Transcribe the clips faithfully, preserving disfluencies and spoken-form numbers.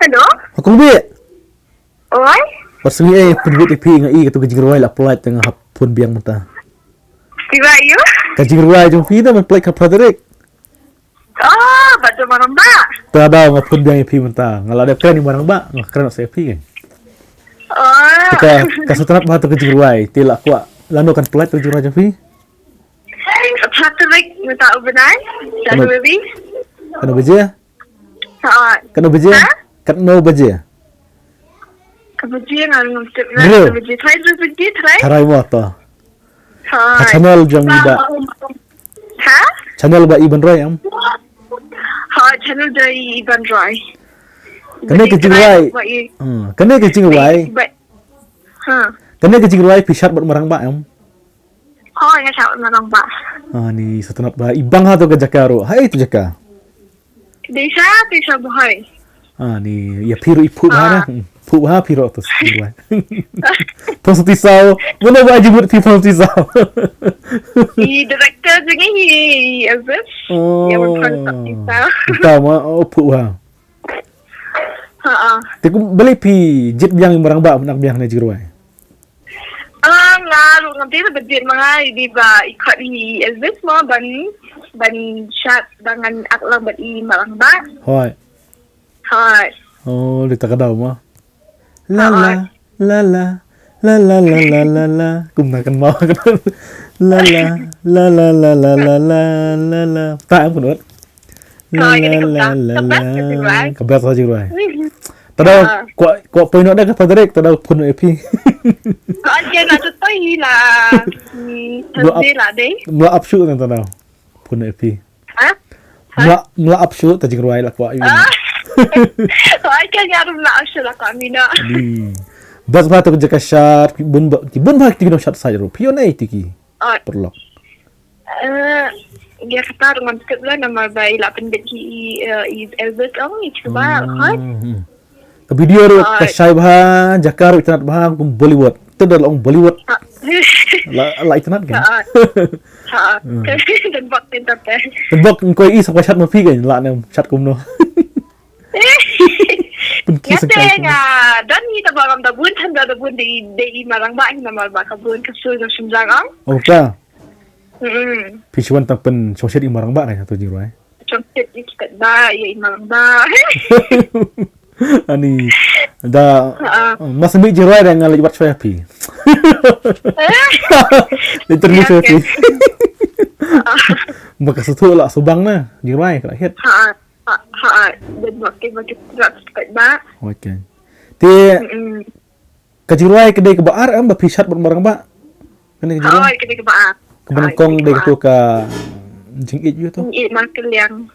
Hello? Kong Bih. Oi? Wat sngew ei pynwit ïa phi, nga i katu ka jingrwai la pynlait te nga hap phone biang mynta. Kiba ïa? Ka jingrwai jong phi da man pynlait ka Frederick. Oh, bad jong Marangbah. Ta da nga phone biang ïa phi mynta. Nga la dep kren ïa Marangbah, nga kren sa ïa phi kan. Oh. Te ka, ka sngewtynnat bha tu ka jingrwai, te la kwah lano kan pynlait tu ka jingrwai jong phi? Frederick mynta u bnai. Kano, January. Kano baje? Ha. Kano baje? Ha? Kano baje? Ka baje nga ngam tip. Bro. Kano baje? Try, try, try, try. Try mo to. Ha. Ha channel jong i ba. Ha? Channel ba Iban Roy em? Ha, channel jong Iban Roy. Kane ka jingrwai. Ba i. Hmm, kane ka jingrwai. Ba. Ha. Kane ka jingrwai phi shad bad Marangbah em? Hooid, nga shad bad Marangbah. Ah, ni sngewtynnat bha. I bang ha tu ka jaka ruh. Hai tu jaka. Dei sha, dei sha Bhoi. Ah, ni ïa phi ruh i phuh bha na. Ah. Hmm, phuh bha phi ruh tu sngewtynnat bha. Thong Sati Saw. Mano ba ai jingmut phi Thong Sati Saw? I director jong ngi, i Elvis. Oh. Ïa, Thong Sati Saw. Tama, oh, phuh bha. Ha, ah. Te kum balei phi jied biang ïa Marangbah, nak biang na jingrwai? Ah, nga ruh ngam tip ba jied ma nga, i dei ba i khot i Elvis mo ban, ban shad ba ngan act lang bad i Marangbah. Hooid. Hooid. Oh, dei ta ka daw mo. La la, hooid, la la, la la. Kumno kan mo. La la, la la, la la, la la, la la, la la. Ta em kumno. La, oh, la, kane ka la, best, la, ka best, la. Ka best ha jingrwai. Te daw, ah, kwah, kwah poi noh da ka Frederick, te daw phone noh ïa phi. Ah, okay, nga tu toi la. Hmm, Thursday la dei. Mla ap shuh te daw. Phone noh ïa phi. Ha? Ha? Mla, mla ap shuh te jingrwai la kwah ïa. Ah. Oh, okay, nga ruh mla ap shuh la kwah ïa. Ni. Best bha tu ka jaka shad, ki bun bha, ki bun bha ki nong shad sa ruh. Phi ïoh nai tu ki. Ah. Paralok. Eh, ïa kata ruh ngam tip la namar ba i la pynbit hi i, eh, i Elvis ong i cuba, hmm, kan. Ka video ruh ka, ah, shai bha, jaka ruh itynnad bha kum Bollywood. Te da la ong Bollywood. Ah. La, la itynnad kan? Ah. Ah. Hmm. Tynbok tynta te. Tynbok ngkoi i sa ka shad ma phi kan, la ne shad kumno. Pynki sa ka. Nga don hi ta ba ngam da bun than da bun dei, dei i Marangbah hi namar ba ka bun ka sur ka shynrang ong. Oh ka. Mm. Phi shu wan tang pynshongshit ïa i Marangbah ka tu jingrwai. Shongshit ïa ki katba ïa i Marangbah. Ani da, ah, ah, mas mih jingrwai da nga leit wad shwa ïa phi. Leit interview shwa ïa phi. Ba ka suthu la subang na jingrwai ka la hit. Ha, ha, ha, ha. Dan ba ki, ba ki rat katba. Okay. Te, mm-mm. Ka jingrwai ka dei kaba ar em ba phi shad bad Marangbah? Kane ka jingrwai? Hooid, ka dei kaba ar. Kaba nyngkong dei katu ka Jingïeit ïa tu. Jingïeit Markylliang.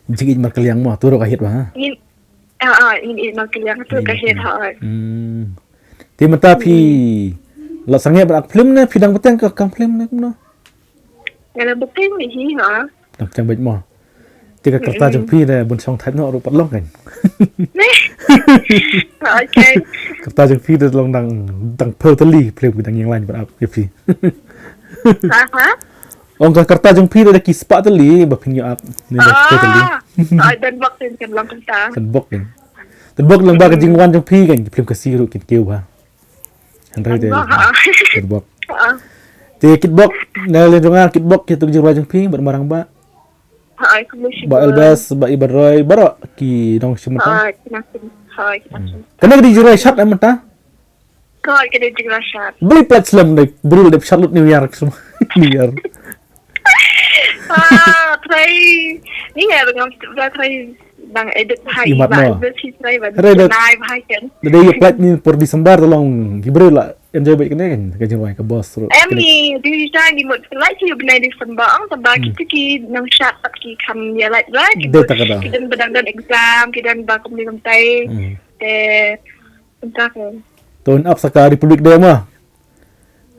Jingïeit Markylliang mo, tu ruh ka hit bha ha. Ngin, ah, ah, Jingïeit Markylliang tu ka hit, hooid. Hmm. Te mynta phi la sangeh ban act film ne phi dang bteng ka kam film ne kumno? Nga la bteng hi ha. Dang bteng beit mo. Te ka kyrta jong phi da bun shong thait noh ruh pat long kan. Okay. Kyrta jong phi da long dang, dang phew tylli film ki dang ïeng line ban ap ïa phi. Ha ha. Ong ka kyrta jong phi da ki spah tylli ba phin ïoh ap ne da phew tylli. Ah, dan bok tin kan long kyrta. Dan bok kan. Dan bok lang ba ka jingwan jong phi kan ki film Khasi ruh kin kiew bha. Hynrei te. Kitbok. Te kitbok, na liang jong nga kitbok ïa tu ka jingrwai jong phi bad Marangbah. Ba Elvis, ba Iban Roy, baroh ki nongshim bynta. Kane ka dei jingrwai shad em mynta? Kane ka dei jingrwai shad. Balei pynlait slem dei, briew dep shad lut New Year, New Year. Ah, trai. Ni nga ngam tip ba trai dang edit bha i ba edit hi trai ba. Hynrei da nai bha kan. Da dei ïa pynlait ni por December da long ki briew la enjoy bha kane kan ka jingrwai ka boss ruh. Em ni dei sa ngi mut pynlait hi u bnai December ong tang ba kita ki nongshad pat ki kham ïa lait bha ki. Dei ta ka da. Ki don ba dang don exam ki don ba kumne kumtai. Te Entah ke. To ap sa ka Republic Day ma.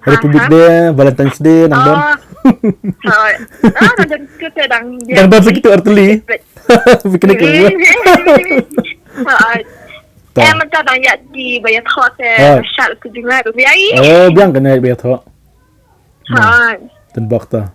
Republic Day, Valentine's Day nang don. Oh. Hooid. Ah, nang don kita dang. Dang don sa kita arteli. Picnic ke. Hooid. Eh, mynta dang ïa ki ba ïa thot eh. Shad tu jingla tu biang. Oh, biang kane ba ïa thot. Hooid. Tynbok ta.